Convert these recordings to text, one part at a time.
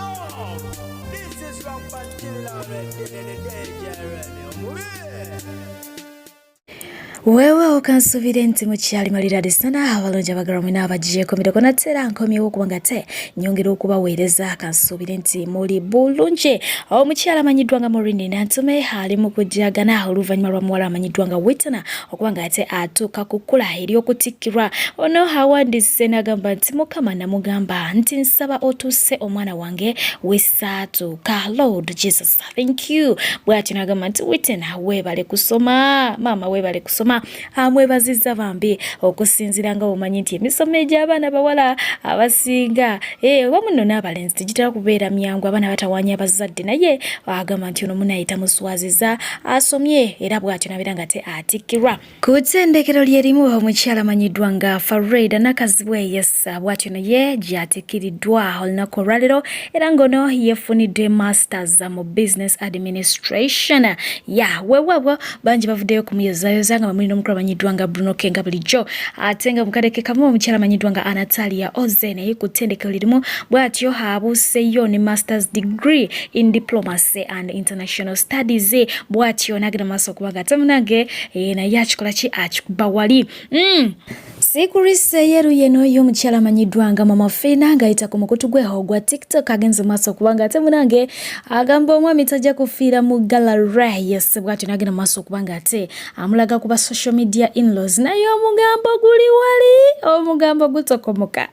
Yo, this is Rampant Killer DJ. Weewaawo kansuubire nti mukyali maliradi sana abalungi abagalwa mwena abagyeko mireko nate era nkomyewo okuba nga te nyongera okubaweereza kansuubire nti muli bulungi. Omukyala amanyiddwa nga Maureen Nantume ali mu kujagana oluvannyuma lwa muwala amanyiddwa nga Witana okuba nga ate atuuka ku kkula ery'okutikkirwa. Ono awandiise n'agamba nti Mukama namugamba nti nsaba otuuse omwana wange wesaatuuka. Lord Jesus, thank you. Bw'atyo n'agamba nti Witana weebale kusoma, maama weebale kusoma. Amwebazizza bambi okusinziira nga bw'omanyi nti emisomo egy'abaana bawala abasinga oba muno n'abalenzi tegitera kubeera myangu, abaana batawaanya abazadde, naye agamba nti ono munaye tamuswaziza asomye era bw'atyo n'abeera nga te atikkirwa. Ku ttendekero lye limu omukyala amanyiddwa nga Farida Nakazibwe Yesa bw'atyo naye gy'atikkiriddwa olunaku olwaleero era ng'ono yeefunidde masters mu business administration. Ya weewaawo bangi bavuddeyo okumuyozaayoza nga bamuli n'omukulu amanyiddwa nga Bruno K nga bulijjo, ate nga mu kadeke kamu omukyala amanyiddwa nga Anatalia Oze naye ku ttendekero lirimu bw'atyo abuuseeyo ne masters degree in diplomacy and international studies, bw'atyo n'agenda mu maaso okuba nga ate munange naye akikola ki akikuba wali. Sikurisa eyeru yeno y'omukyala amanyiddwa nga Mama Fina ng'ayita ku mukutu gwe ogwa TikTok agenze maaso okuba nga ate munange agamba omwami tajja kufiira mu gallery. Yes, bw'atyo n'agenda maaso okuba nga ate amulaga ku ba social media in-laws, naye omugambo guli wali, omugambo gutokomoka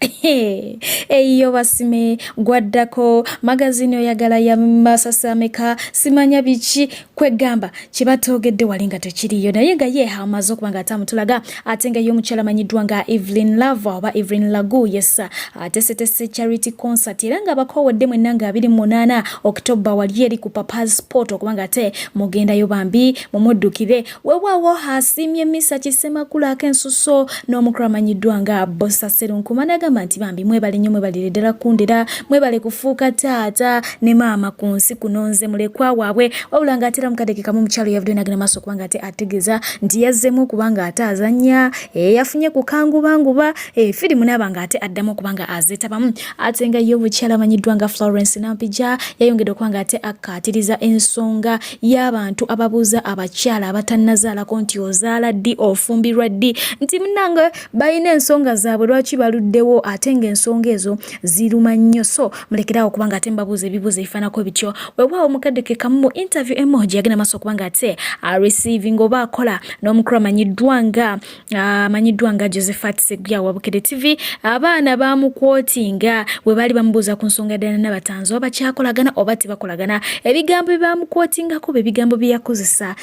eyo basime gwaddako magazini oyagala ya masasi ameka simanya biki kwegamba kyebatogedde wali nga tekiriyo, naye nga ye amaze okuba nga ate amutulaga. Ate nga ye omukyala amanyiddwa nga Evelyn Lava oba Evelyn Lagu, yes, atesetese charity concert era nga abakoowodde mwenna nga 28 October wali eri ku Papa's Sport okuba nga ate mugendayo bambi mumuddukire. Weewaawo asiimye Misa Kisemakula ak'ensuso n'omukulu amanyiddwa nga Bosa Serunkuma n'agamba nti bambi mwebale nnyo, mwebalire ddala kundera, mwebale kufuuka taata ne maama ku nsi kuno, nze mulekwa waabwe. Wabula ng'ate era mukadde ke kamu omukyalo yavuddeyo n'agenda maaso okuba nga ate ategeeza nti yazzeemu okuba nga ate azannya, yafunye ku kangubanguba firimu n'aba nga ate addamu okuba nga azeetabamu. Ate nga ye omukyala amanyiddwa nga Florence Nampija yayongedde okuba nga ate akkaatiriza ensonga y'abantu ababuuza abakyala abatannazaalako nti ozaala ddi, ofumbirwa ddi, nti munnange balina ensonga zaabwe lwaki baluddewo, ate ng'ensonga ezo ziruma nnyo, so mulekeraawo okuba nga ate mbabuuza ebibuuzo ebifaanako bityo. Weewaawo mukadde ke kamu mu interview emu gye yagenda maaso okuba nga ate receiving oba akola n'omukulu amanyiddwa nga Josephat Seguya wa Bukedde TV, abaana bamukwotinga bwe baali bamubuuza ku nsonga ddala Nabatanzi oba bakyakolagana oba tebakolagana. Ebigambo bye bamukwotingako bye bigambo bye yakozesa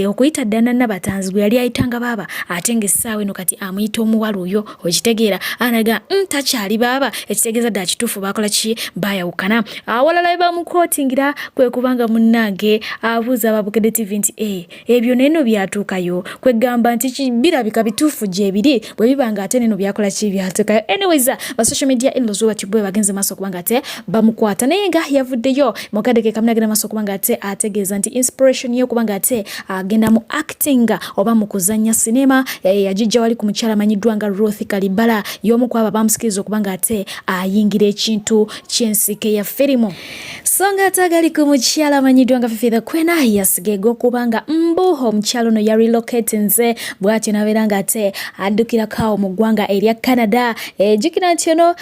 okuyita ddala Nabatanzi gwe yali ayitanga baaba, ate ng'essaawa eno kati amuyita omuwala oyo, okitegeera anaga takyali baaba, ekitegeeza ddala kituufu baakola ki, baayawukana. Awalala bye bamukwotingira kwe kubanga munnange abuuza aba Bukedde TV nti ebyo neno byatuukayo, kwegamba nti birabika bituufu gyebiri bwe biba nga ate neno byakola ki, byatuukayo. Anyways, ba social media in-laws bwe batyo bwe bagenze maaso okuba nga ate bamukwata, naye nga yavuddeyo mukadde ke kamu nagenda maaso okuba nga ate ategeeza nti inspiration ye okuba nga ate agenda mu acting oba mu kuzannya sinema yagijja wali ku mukyala amanyiddwa nga Ruth Kalibala, y'omu ku abo bamusikiriza okuba nga ate ayingira ekintu ky'ensike ya firimu. So nga ate agali ku mukyala amanyiddwa nga Fifi the Queen yasigeega okuba nga mbu omukyala ono ya relocatinze, bw'atyo n'abeera nga ate addukirako awo mu ggwanga erya Canada. Jjukira nti ono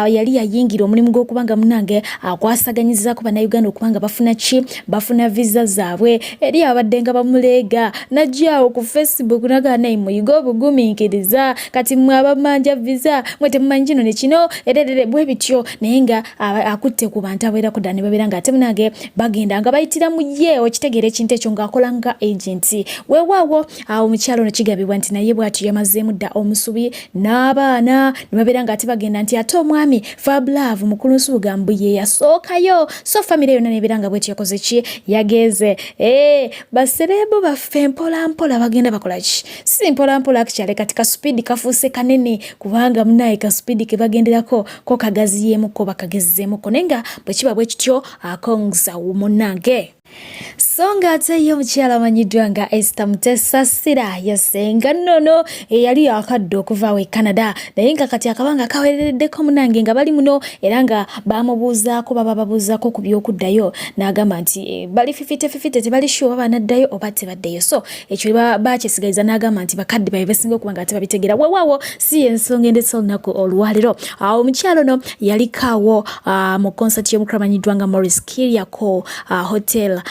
yali yayingira omulimu gw'okuba nga munnange akwasaganyizaako bannayuganda okuba nga bafuna ki, bafuna visa zaabwe. Eri abadde nga bamuleega najja awo ku Facebook nagaa naye muyige obugumiikiriza, kati mmwe abamanja visa mwe temumanyi kino ne kino ererere bwe bityo, naye nga akutte ku bantu abawerako ddala ne babeera nga ate munange bagenda nga bayitira mu ye, okitegeera ekintu ekyo ng'akola nga agenti. Weewaawo awo omukyalo ono kigambibwa nti naye bw'atyo yamazeemu dda omusubi n'abaana ne babeera nga ate bagenda nti ate omwami Fab Love mukulu Nsubuga mbu ye yasookayo, so famire yonna nebeera nga bwetyo yakoze ki, yagenze. Basereebu baffe mpola mpola bagenda bakola ki, si mpola mpola akikyale kati kasupidi kafuuse kanene, kubanga munaye kasupidi ke bagenderako ko kagaziyeemuko bakagezeemuko, naye nga bwe kiba bwe kityo akongsa munnange. So nga ate ye omukyala amanyiddwa nga Esther Mutesasira yasenga nnono eyali akadde okuva awo e Canada, naye nga kati akabanga kawerereddeko munange nga bali muno, era nga bamubuuzaako baba babuuzaako ku by'okuddayo, n'agamba nti bali fifite fifite, tebali sure oba banaddayo oba tebaddeyo. So ekyo bakyesigaliza, n'agamba nti bakadde babe basinga okuba nga tebabitegeera. Weewaawo si y'ensonga endesa olunaku olwaleero. Awo omukyala ono yaliko awo mu concert y'omukulu amanyiddwa nga Maurice Kirya ku hotel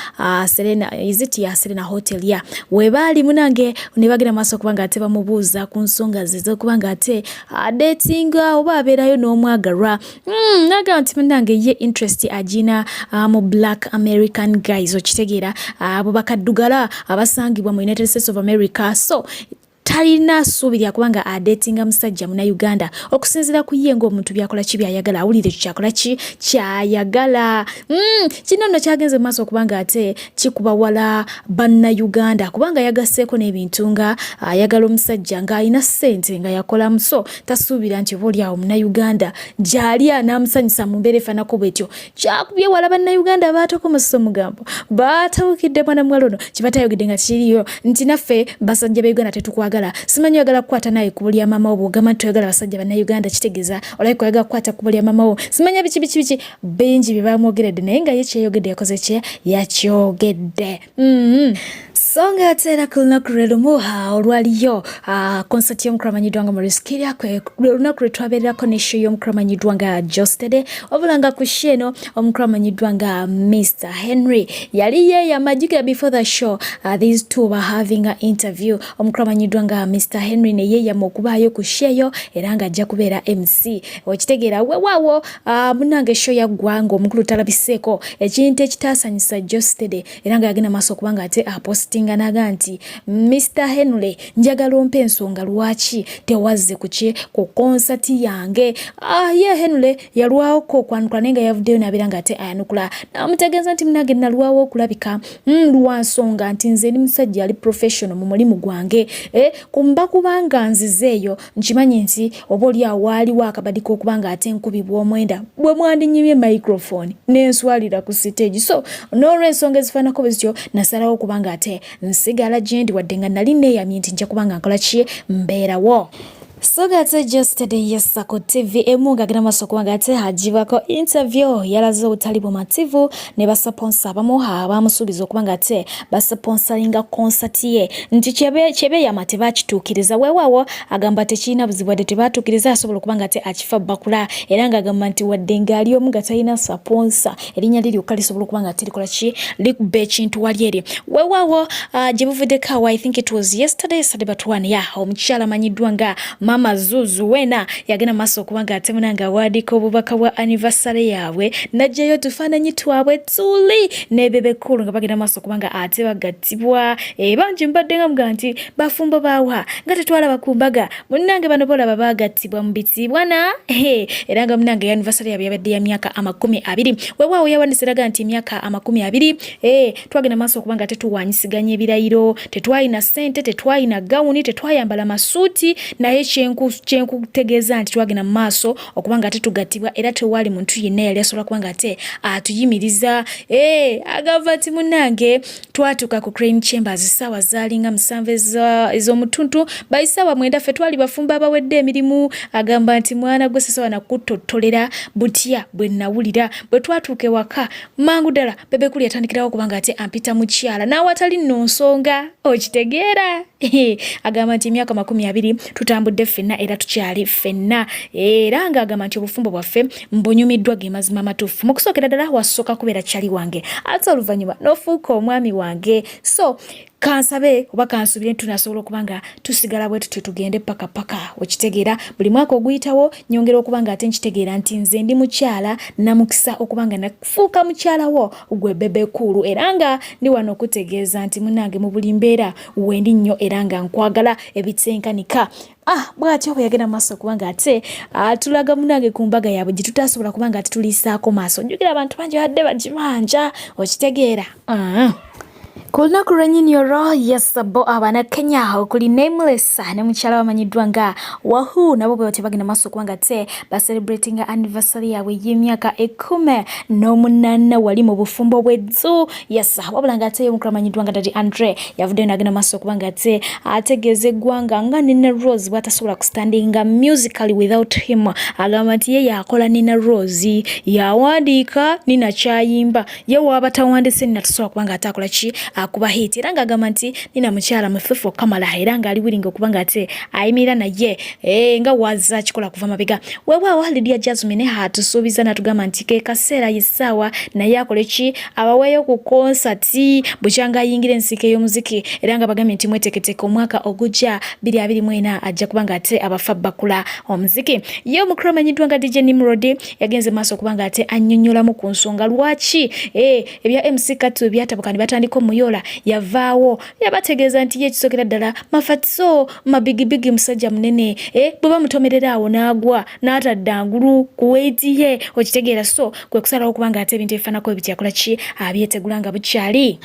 Serena, is it ya Serena Hotel ya webaali munange, ne bagenda maaso okuba nga ate bamubuuza ku nsonga ze z'okuba nga ate adetinga oba abeerayo n'omwagalwa. Nagamba nti munange ye interest agina mu Black American guys, okitegeera, abo bakaddugala abasangibwa mu United States of America, so talina ssuubi lyakuba nga adetinga musajja Munauganda okusinziira ku ye ng'omuntu byakola ki byayagala, awulire ekyo kyakola ki kyayagala. Kino nno kyagenze mu maaso okuba nga ate kikuba wala Bannayuganda, kubanga yagasseeko n'ebintu nga ayagala omusajja ng'alina ssente nga yakolamu, so tasuubira nti oba oli awo Munnayuganda gy'ali anaamusanyusa mu mbeera efaanako bwetyo. Kyakubye wala Bannayuganda baatokomose omugambo, baatawukidde mwana muwala ono kibatayogedde nga kiriyo nti naffe basajja ba Uganda tetukwagala, simanyi oyagala kukwata naye ku bulya maama wo, bw'ogamba nti toyagala basajja Bannayuganda kitegeeza olabika oyagala kukwata ku bulya maama wo, simanya biki biki biki bingi bye bamwogeredde, naye nga ye kyeyogedde yakoze kye yakyogedde. So nga ate era ku lunaku lwe lumu olwaliyo concert y'omukulu amanyiddwa nga Maurice Kirya, lwe lunaku lwe twabeererako ne show y'omukulu amanyiddwa nga Geosteady, wabula nga ku show eno omukulu amanyiddwa nga Mr Henry yali yeeyama. Jjukira before the show these two were having an interview. Omukulu amanyiddwa nga Mr Henry ne yeeyama okubaayo ku show eyo era ng'ajja kubeera MC, okitegeera. Weewaawo munnange show yaggwa ng'omukulu talabiseeko, ekintu ekitaasanyusa Geosteady, era nga yagenda maaso okuba nga ate apositinga naga nti Mr Henry, njagala ompa ensonga lwaki tewazze kuki ku konsati yange. Ye Henry yalwawoko okwanukula, naye nga yavuddeyo nabeera nga ate ayanukula namutegeeza nti munange nalwawo okulabika lwa nsonga nti nze ndi musajja ali professional mu mulimu gwange, kumba kubanga nzizeeyo nkimanyi nti oba oli awo waaliwo akabadi k'okuba nga ate nkubibwa omwenda bwe mwandinyimye microphone nenswalira ku stage, so n'olw'ensonga ezifaanako bwe zityo nasalawo okuba nga ate nsigala gye ndi, wadde nga nali neeyamye nti nja kuba nga nkola ki mbeerawo. So nga ate Geosteady yessa ku TV emu ng'agenda maaso okuba nga ate agibwako interview, yalaze obutali bumativu ne basponsor abamu abamusuubiza okuba nga ate basponsoringa concert ye, nti kyebeeyama tebakituukiriza. Weewaawo agamba tekirina buzibu, wadde tebatuukiriza asobola okuba nga ate akifa bakula, era ng'agamba nti wadde ng'ali omu nga talina sponsor, erinnya lye lyokka lisobola okuba nga ate likola ki likuba ekintu wali eri. Weewaawo gye buvuddeko awo, I think it was yesterday, yesterday but one, ya omukyala amanyiddwa nga Mama Zuzu wena yagenda maaso okuba nga ate munange awandiika obubaka bwa anniversary yaabwe, najjayo otufaananyi twabwe tuli ne Bebe Cool nga bagenda maaso okuba nga ate bagattibwa. Bangi mbadde nga muga nti bafumbo baawa nga tetwalaba ku mbaga, munnange bano bolaba bagattibwa mu bitiibwa na era nga munnange anniversary yaabwe yabadde ya myaka 20. Weewaawo yawandiise eraga nti emyaka 20 twagenda maaso okuba nga tetuwanyisiganya ebirayiro, tetwalina ssente, tetwalina gawuni, tetwayambala masuuti, naye kyenkutegeeza nti twagenda mu maaso okuba nga tetugattibwa era tewaali muntu yenna yali asobola kuba nga ate atuyimiriza. Agamba nti munnange twatuuka ku Crane Chambers ssaawa zaalinga 7 ez'omutuntu, by ssaawa 9 ffe twali bafumbo abawedde emirimu. Agamba nti mwana gwe sisobola nakutottolera butya bwe nawulira bwe twatuuka ewaka, mangu ddala Bebe Cool yatandikirawo okuba nga ate ampita mukyala n'awatali nno nsonga, okitegeera. Agamba nti emyaka 20 tutambudde ffenna era tukyali ffenna, era ng'agamba nti obufumbo bwaffe mbunyumiddwa, ge mazima amatuufu. Mu kusookera ddala wasooka kubeera kyali wange, ate oluvannyuma n'ofuuka omwami wange, so kansabe oba kansubire nti tunasobola okuba nga tusigala bwe tutyo tugende paka paka, okitegeera. Buli mwaka oguyitawo nyongera okuba nga ate nkitegeera nti nze ndi mukyala namukisa okuba nga nafuuka mukyala wo gwe Bebe Cool, era nga ndi wano okutegeeza nti munange mu buli mbeera wendi nnyo era nga nkwagala ebitenkanika. Bw'atyo bwe yagenda maaso okuba nga ate atulaga munange ku mbaga yaabwe gye tutasobola kuba nga ate tuliisaako maaso. Njukira abantu bangi badde bagibanja, okitegeera. Ku lunaku lwennyini olwo yes bo abana Kenya okuli Nameless ne mukyala bamanyiddwa nga Wahoo nabo bwe batyo bagenda maaso okuba nga te bacelebratinga anniversary yaabwe ey'emyaka 18 wali mu bufumbo bw'eddu. Yes, wabula nga ate omukulu amanyiddwa nga Daddy Andre yavuddeyo n'agenda maaso okuba nga ate ategeeza eggwanga nga Nina Rose bw'atasobola kustandinga musically without him. Agamba nti ye yakola Nina Rose, yawandiika Nina kyayimba, ye waaba tawandise Nina tasobola kuba nga ate akola ki, akuba hit. Era ng'agamba nti Nina mukyala mufufu okukamala era ng'ali willing okuba nga ate ayimirira naye nga waza akikola kuva mabega. Weewaawo Lydia Jazmine atusuubiza n'atugamba nti ke kaseera y'essaawa naye akole ki, abaweeyo ku konsati bukyanga ayingira ensiike y'omuziki, era nga bagambye nti mweteeketeeke omwaka ogujja 2024 ajja kuba nga ate abafa bakula omuziki. Ye omukulu amanyiddwa nga DJ Nimrod yagenze maaso okuba nga ate annyonnyolamu ku nsonga lwaki ebya MC Katu byatabuka ne batandika omuyoola yavaawo. Yabategeeza nti ye ekisookera ddala mafatso mabigibigi musajja munene, bwe bamutomerera awo n'agwa n'atadda ngulu ku weeti ye, okitegeera. So kwe kusalawo okuba nga ate ebintu ebifaanako ebiti akola ki, abyetegula nga bukyali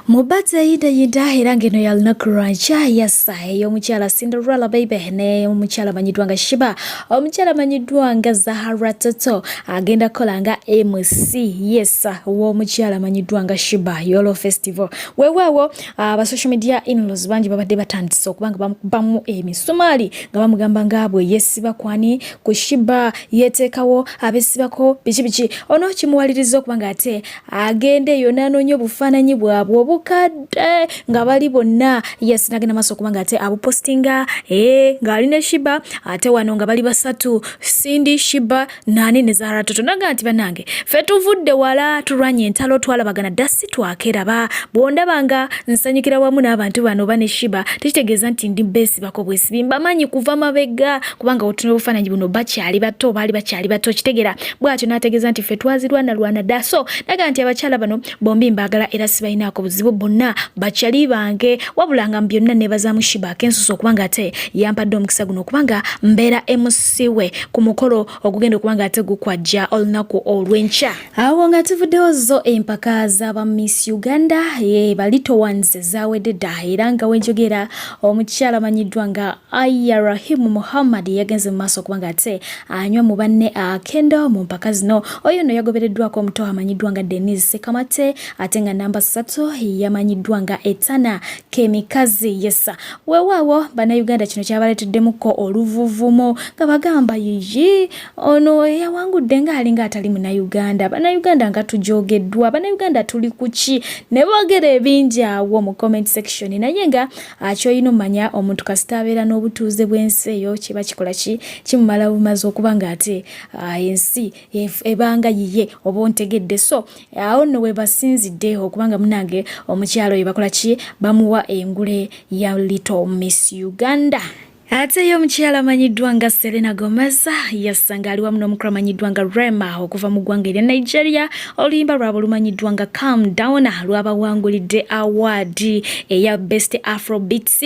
mu bata eyindayinda. Era ng'eno ya lunaku lwankya yasa ey'omukyala Cinderella Baby ne omukyala amanyiddwa nga Shiba, omukyala amanyiddwa nga Zahara Toto agenda kukola nga MC yesa w'omukyala amanyiddwa nga Shiba Yolo Festival. Weewaawo aba social media in-laws bangi babadde batandise okuba nga bamukubamu emisumaali nga bamugamba nga bwe yeesiba kwani ku Shiba, yeeteekawo abeesibako biki biki. Ono kimuwaliriza okuba nga ate agenda eyo n'anoonya obufaananyi bwabwe obukadde nga bali bonna. Yes, n'agenda maaso okuba nga ate abupostinga ng'ali ne Shiba, ate wano nga bali basatu, Cindy, Shiba nani ne Zahara Toto. Naga nti bannange ffe tuvudde wala, tulwanye entalo, twalabagana dda, si twakeraba. Bw'ondaba nga nsanyukira wamu n'abantu bano oba ne Shiba, tekitegeeza nti ndi beesibako bwesibi, mbamanyi kuva mabega, kubanga otuna obufaananyi buno bakyali bato, baali bakyali bato, kitegeera. Bw'atyo n'ategeeza nti ffe twazirwanalwana dda. So naga nti abakyala bano bombi mbaagala era sibalinaako buzibu, bonna bakyali bange, wabula nga mu byonna neebazaamu Shiba akensusa okuba nga ate yampadde omukisa guno okuba nga mbeera MC we ku mukolo ogugenda okuba nga ate gukwajja olunaku olw'enkya. Awo nga tuvuddewo zo empaka z'aba Miss Uganda ba Little Ones zaawedde dda, era nga wenjogera omukyala amanyiddwa nga Aya Rahimu Muhammad yagenze mu maaso okuba nga ate anywa mu banne akendo mu mpaka zino. Oyo nno yagobereddwako omuto amanyiddwa nga Denise Sekamate, ate nga namba 3 yamanyiddwa nga Etana Kemikazi. Yesa weewaawo bannayuganda kino kyabaleeteddemuko oluvuvumo nga bagamba yiyi ono yawangudde ng'alinga atali munnayuganda, bannayuganda nga tujoogeddwa, bannayuganda tuli ku ki, ne boogera ebingi awo mu comment section. Naye nga ky'olina omanya omuntu kasita abeera n'obutuuze bw'ensi eyo kiba kikola ki, kimumala bumazi okuba ng'ate ensi ebanga yiye, oba ontegedde. So awo nno we basinzidde okuba nga munange omukyalo oyo bakola ki, bamuwa engule ya Little Miss Uganda. Ate ye omukyala amanyiddwa nga Selena Gomez yasanga ali wamu n'omukulu amanyiddwa nga Rema okuva mu ggwanga erya Nigeria. Oluyimba lwabwe olumanyiddwa nga Calm Down lwabawangulidde award eya Best Afrobeats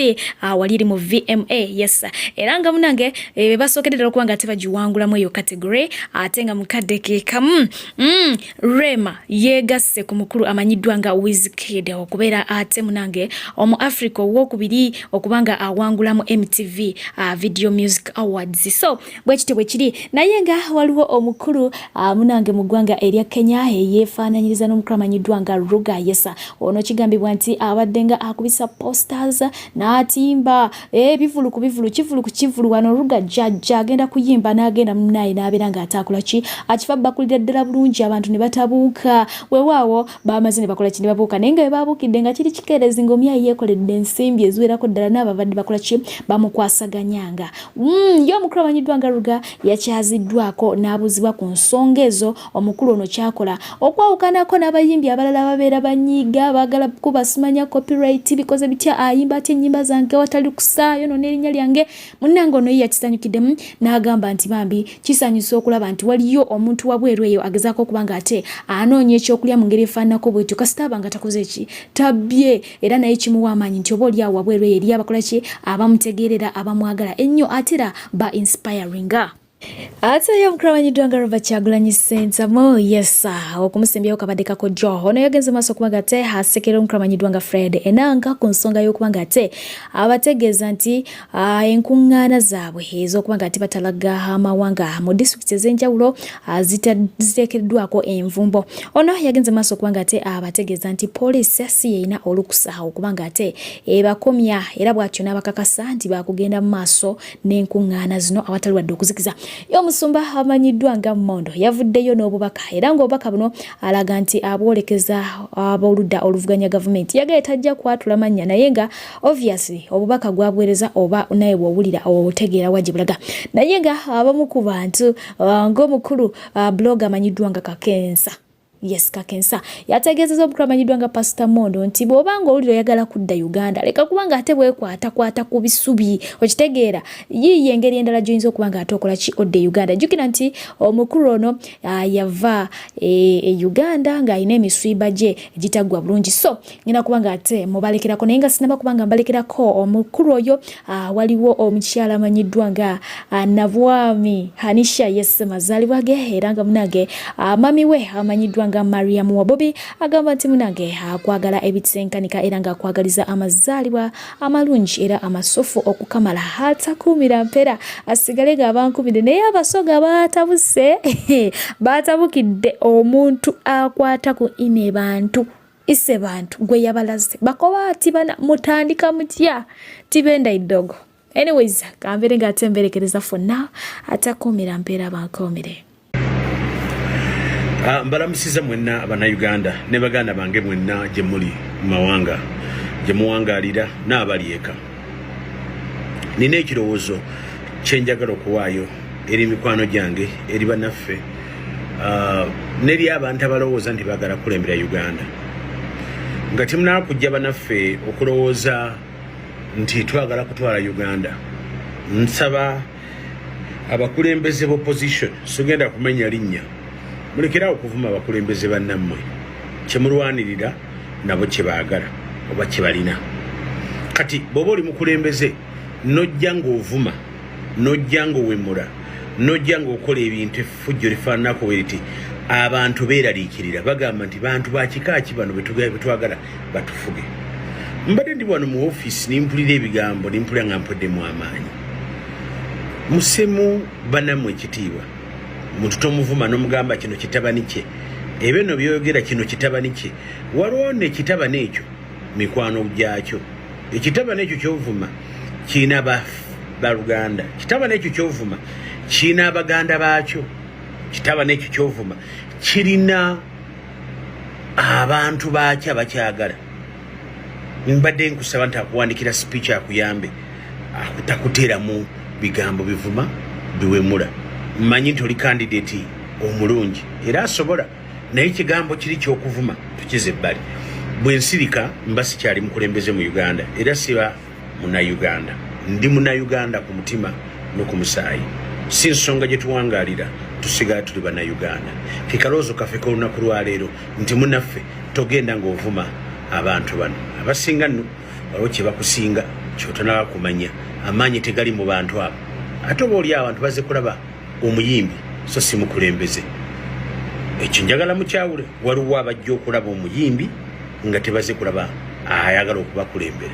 wali eri mu VMA. Yes, era nga munange basookedde ddala okuba nga ate bagiwangulamu eyo category, ate nga mukadde ke kamu Rema yeegasse ku mukulu amanyiddwa nga Wizkid okubeera ate munange omu Africa owokubiri okuba nga awangula mu MTV Video Music Awards. So bwe kityo bwe kiri, naye nga waliwo omukulu munange mu ggwanga erya Kenya eyeefaananyiriza n'omukulu amanyiddwa nga Ruga. Yesa ono kigambibwa nti abadde nga akubisa posters n'atimba ebivulu ku bivulu, kivulu ku kivulu. Wano Ruga jjajja agenda kuyimba n'agenda munaye n'abeera ng'ate akola ki, akifa bakulira ddala bulungi, abantu ne batabuuka. Weewaawo bamaze ne bakola ki, ne babuuka, naye nga bwe babuukidde nga kiri kikeerezi ng'omyayi yeekoledde ensimbi eziwerako ddala n'ababadde bakola ki, bamukwasaganyanga. Ye omukulu amanyiddwa nga Ruga yakyaziddwako n'abuuzibwa ku nsonga ezo omukulu ono kyakola okwawukanako n'abayimbi abalala ababeera banyiiga baagala kuba simanya copyright bikoze bitya, ayimba atya ennyimba zange watali kusaayo no n'erinnya lyange. Munnange ono ye yakisanyukiddemu n'agamba nti bambi kisanyusa okulaba nti waliyo omuntu wabweru eyo agezaako okuba nga ate anoonya ekyokulya mu ngeri efaananako bwetyo, kasita aba nga takoze ki, tabbye, era naye kimuwa amaanyi nti oba oli awo wabweru eyo eri abakola ki, abamutegeerera, abamwagala ennyo, ate era ba inspiringa. Ate ye omukulu amanyiddwa nga Robert Kyagulanyi Ssentamu yes okumusimbyewo kabadde kakojjo ono yagenze maaso okuba nga ate asekera omukulu amanyiddwa nga Fred Enanga ku nsonga y'okuba nga ate abategeeza nti enkuŋŋaana zaabwe ez'okuba nga ate batalaga amawanga mu disitulikiti ez'enjawulo ziteekeddwako envumbo. Ono yagenze maaso okuba nga ate abategeeza nti poliisi si yeyina olukusa okuba nga ate ebakomya era bw'atyo n'abakakasa nti baakugenda mu maaso n'enkuŋŋaana zino awatali wadde okuzikiza. Ye omusumba amanyiddwa nga Mondo yavuddeyo n'obubaka era ng'obubaka buno alaga nti abwolekeza ab'oludda oluvuganya gavumenti. Yagambye tajja kwatula mannya naye nga obviously obubaka gw'abuweereza oba naye bw'owulira otegeera wa gye bulaga. Naye nga abamu ku bantu ng'omukulu blogger amanyiddwa nga Kakensa Yes, Kakensa yategeezezza omukulu amanyiddwa nga Pasita Mondo nti bw'oba ng'owulira oyagala kudda Uganda leka kuba ng'ate bwekwatakwata ku bisubi okitegeera yiiyo engeri endala gy'oyinza okuba ng'ate okola ki odda e Uganda. Jjukira nti omukulu ono yava e, e Uganda ng'alina emiswiba gye egitaggwa bulungi so ngenda kuba ng'ate mubalekerako naye nga sinaba kuba nga mbalekerako omukulu oyo waliwo omukyala amanyiddwa nga Nabwami Hanisha yes mazaalibwa ge era nga munange mami we amanyiddwa nga Mariam Wabobi agamba nti munange akwagala ebitenkanika era nga akwagaliza amazaalibwa amalungi era amasufu okukamala atakuumira mpera asigale nga abankumire naye abasoga baatabuse baatabukidde omuntu akwata ku ine bantu Isebantu gwe yabalaze bakoba ati bana mutandika mutya tibenda iddogo anyways kambeere nga ate mberekereza fonna atakuumira mpeera bankuumire. Mbalamusiza mwenna abannayuganda ne baganda bange mwenna gye muli mu mawanga gye muwangaalira n'abali eka. Nina ekirowoozo kye njagala okuwaayo eri mikwano gyange, eri bannaffe n'eri abantu abalowooza nti baagala kukulembera Uganda. Nga temunaba kujja bannaffe okulowooza nti twagala kutwala Uganda, nsaba abakulembeze b'opposition, sigenda kumenya linnya, mulekerawo okuvuma abakulembeze bannammwe. Kyemulwanirira nabo kyebaagala oba kyebalina. Kati bw'oba oli mukulembeze n'ojja ng'ovuma, n'ojja ng'owemula, n'ojja ng'okola ebintu effujjo lifaananako bwe riti, abantu beeraliikirira, bagamba nti bantu ba kika ki bano betwagala batufuge. Mbadde ndi wano mu ofiisi ne mpulira ebigambo ne mpulira nga mpeddemu amaanyi. Musemu bannammwe ekitiibwa. Omuntu tomuvuma n'omugamba kino kitabani kye, ebyo nno by'oyogera kino kitabani kye. Waliwo nekitabani ekyo mikwano gyakyo. Ekitabani ekyo ky'ovuma kirina baluganda. Kitabani ekyo ky'ovuma kirina abaganda baakyo. Kitabani ekyo ky'ovuma kirina abantu baakyo abakyagala. Mbadde nkusaba nti akuwandikira speech akuyambe akutakuteeramu bigambo bivuma biwemula. Mmanyi nti oli candidate omulungi era asobola, naye ekigambo kiri ky'okuvuma tukize ebbali. Bwe nsirika mba sikyali mukulembeze mu Uganda era siba munnayuganda. Ndi munnayuganda ku mutima ne ku musaayi. Si nsonga gye tuwangaalira, tusigala tuli bannayuganda. Ke kalowoozo kaffe k'olunaku lwaleero nti munnaffe togenda ng'ovuma abantu bano. Abasinga nno waliwo kye bakusinga ky'otonaba kumanya. Amaanyi tegali mu bantu abo. Ate oba oli abantu bazze kulaba omuyimbi so si mukulembeze. Ekyo njagala mukyawule. Waliwo abajja okulaba omuyimbi nga tebaze kulaba ayagala okubakulembera.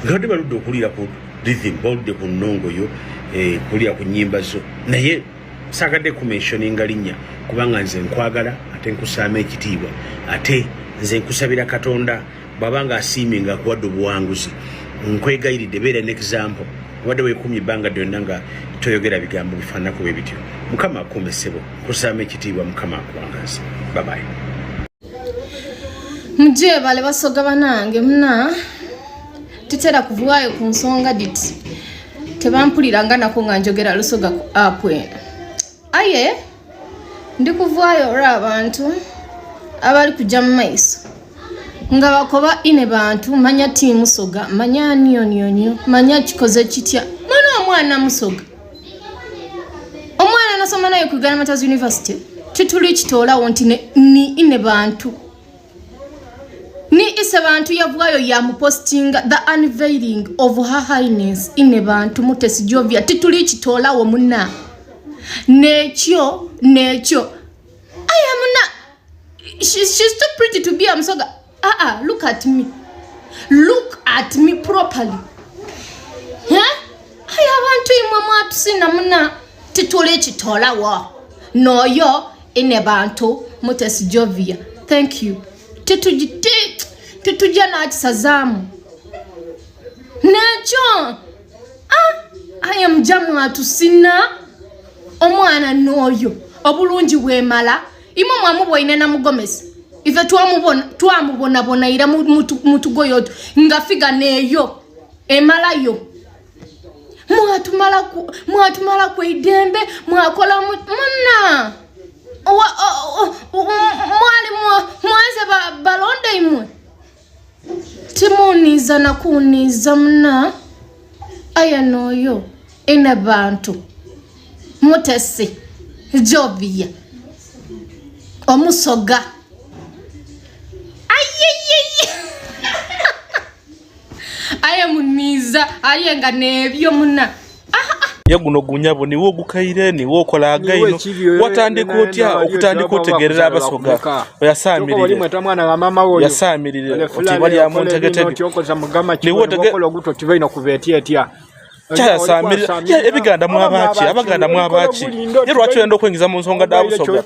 Nga badde baludde okuwulira ku rhythm, baludde ku nnongo yo, kuwulira ku nnyimba zo. Naye saagadde kumentioninga linnya kubanga nze nkwagala ate nkusaamu ekitiibwa, ate nze nkusabira Katonda bw'aba ng'asiimye ng'akuwadde obuwanguzi. Nkwegayiridde beera an example. Obadde weekuumye ebbanga lyonna nga toyogera bigambo bifaananako bwe bityo. Mukama akuume ssebo, nkusaamu ekitiibwa, Mukama akuwangaaze. Bye bye. Mujebale basoga banange muna tutera kuvaayo ku nsonga diti tebampuliranga nako nga njogera lusoga ku app eno. Aye ndi kuvaayo olw'abantu abali kujja mu maiso nga bakoba ine bantu manya ti musoga manya nionionio manya kikoze kitya mwana omwana musoga omwana nasoma naye ku Uganda Martyrs University tituli kitoolawo nti ni ine bantu ni ise bantu yavwayo yamupostinga the unveiling of her highness ine bantu Mutesi Jovia tituli kitoolawo muna. Nekyo nekyo. I am not, she's too pretty to be a Musoga. Look at me. Look at me properly. Huh? Aye abantu imwe mwatusina muna titule kitolawa. Noyo ine bantu Mutesi Jovia. Thank you. Titujja nakisazamu. Nekyo. Aye mja mwatusina omwana noyo obulungi bwemala. Imwe mwamubwoine na mugomesi. Ife twamubonabona ira mutugoyo nga figa neyo emalayo. Mwatumala ku idembe, mwakola muna. Mwali mwanze balonde imwe. Timuniza na kuniza muna. Aya noyo ine bantu. Mutesi Jovia. Omusoga. Ayeyeye. Aye muniza, aye nga nebyo muna. Ye guno gunyabo niwo gukaire niwo okola againo. Watandika otya okutandika otegerera abasoga. Oyasamirire. Yasamirire oti bali amuntegetege. Niwo Kyayasamirira ebiganda mwabaki abaganda mwabaki. Ye lwaki oyenda okwengiza mu nsonga dha Busoga.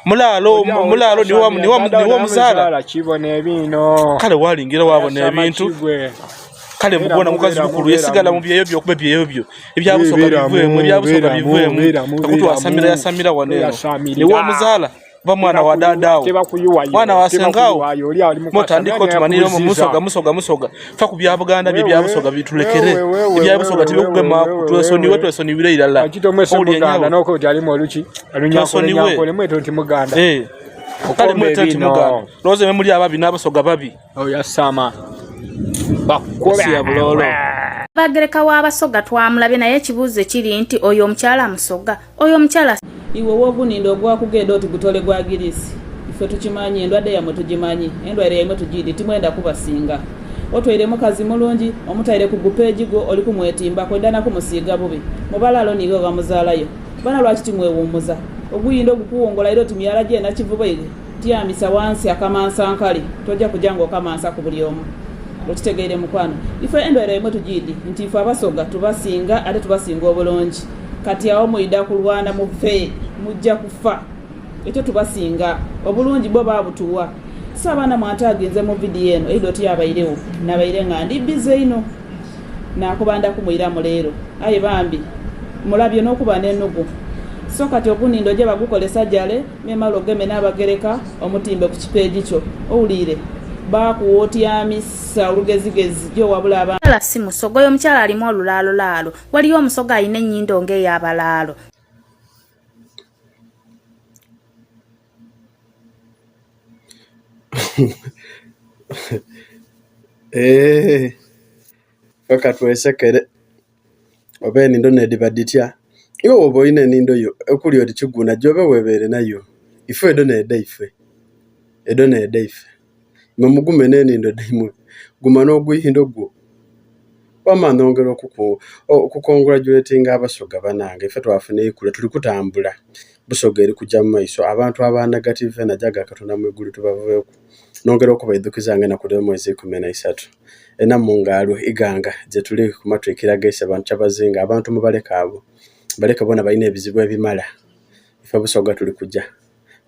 Mulaalo mulaalo niwo muzaala. Kale walingira wabona ebintu. Kale mubona mukazi mukulu yesigala mu byeyo byo okuba byeyo byo. Ebya Busoga bivuemu ebya Busoga bivuemu. Akutu asamira yasamira waneno. Niwo muzaala. Ba mwana wa dadaawo. Mwana wa sengawo. Mutandika otumanira mu Musoga Musoga Musoga. Fa ku bya Buganda bye bya Busoga bitulekere. Ebya Busoga tibikugema twesoniwe twesoniwire irala. Twesoniwe. Kale mwete nti Muganda. Lowooza mwe muli ababi n'Abasoga babi. Oyasama. Bakusiya bulolo. Bagereka w'Abasoga twamulabye naye ekibuuzo kiri nti oyo omukyala Musoga, oyo omukyala iwe woguninda ogwakugenda oti gutole gwa girisi. Ife tukimanyi endwadde yammwe tugimanyi, endwaire yammwe tugidi, timwenda kubasinga. Otwaire mukazi mulungi, omutaire ku gupeegi gwo oli kumwetimbako edda na kumusiiga bubi. Mubalaalo niiwe bamuzaalayo. Bana lwaki timwewummuza? Oguyinda ogukuwongola era oti muyala gye nakivuba igwe. Tyamisa wansi akamansankale, tojja kujja ng'okamansa ku buli omu. Okitegeere mukwano. Ife endwaire yammwe tugidi nti ife Abasoga tubasinga ate tubasinga obulungi. Kati awo mwida kulwana mufe, mujja kufa. Ekyo tubasinga obulungi bwo babutuwa. So abaana mwantaaginze mu vidiyo eno eido tyabairewo nabaire nga ndi bize ino nakubanda kumwiramu leero aye bambi mulabye n'okuba n'ennugu. So kati ogunindo gye bagukolesa jale memala ogeme n'abagereka omutimbe ku kipeegi kyo owuliire bakuwa otyamisa olugezigezi gyo wabula abantu. Omukyala si Musoga, oyo omukyala alimu olulaalolaalo. Waliyo Omusoga alina ennyindo ng'ey'abalaalo. Paka twesekere oba enindo nediba ditya. Iwe woba olina enindo yo ekuli oti kiguna gyobe webeere nayo. Ife edo nedaife. Edo nedaife. Mwe mugume n'enindo dhaimwe. Guma n'oguyindo gwo. Wama nongera okukongratulatinga Abasoga banange. Ife twafuna eikula tuli kutambula. Busoga eri kujja mu maiso. Abantu aba negative energy aga Katonda mu igulu tubaveeku. Nongera okubaidhukiza nga enaku dh'omwezi 13. Ena mu ngalo Iganga gye tuli kumatwikira gaise abantu kyabazinga. Abantu mubaleke abo. Baleke bona balina ebizibu ebimala. Ife Busoga tuli kujja.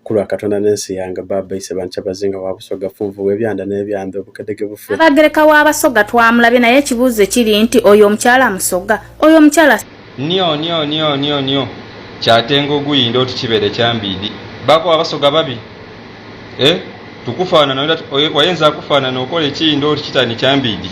Kulwa Katonda n'ensi yange baba ise bantu kyabazinga wa Busoga funvu ebyanda n'ebyanda obukedege bufe. Abagereka w'Abasoga twamulabye naye ekibuuzo kiri nti oyo omukyala Musoga, oyo omukyala Nyo nyo nyo nyo nyo kyatenga oguyinda oti kibeere kyambiidi. Bako Abasoga babi. Tukufaanana wayenza akufaanana okola ekiyinda oti kitani kyambiidi.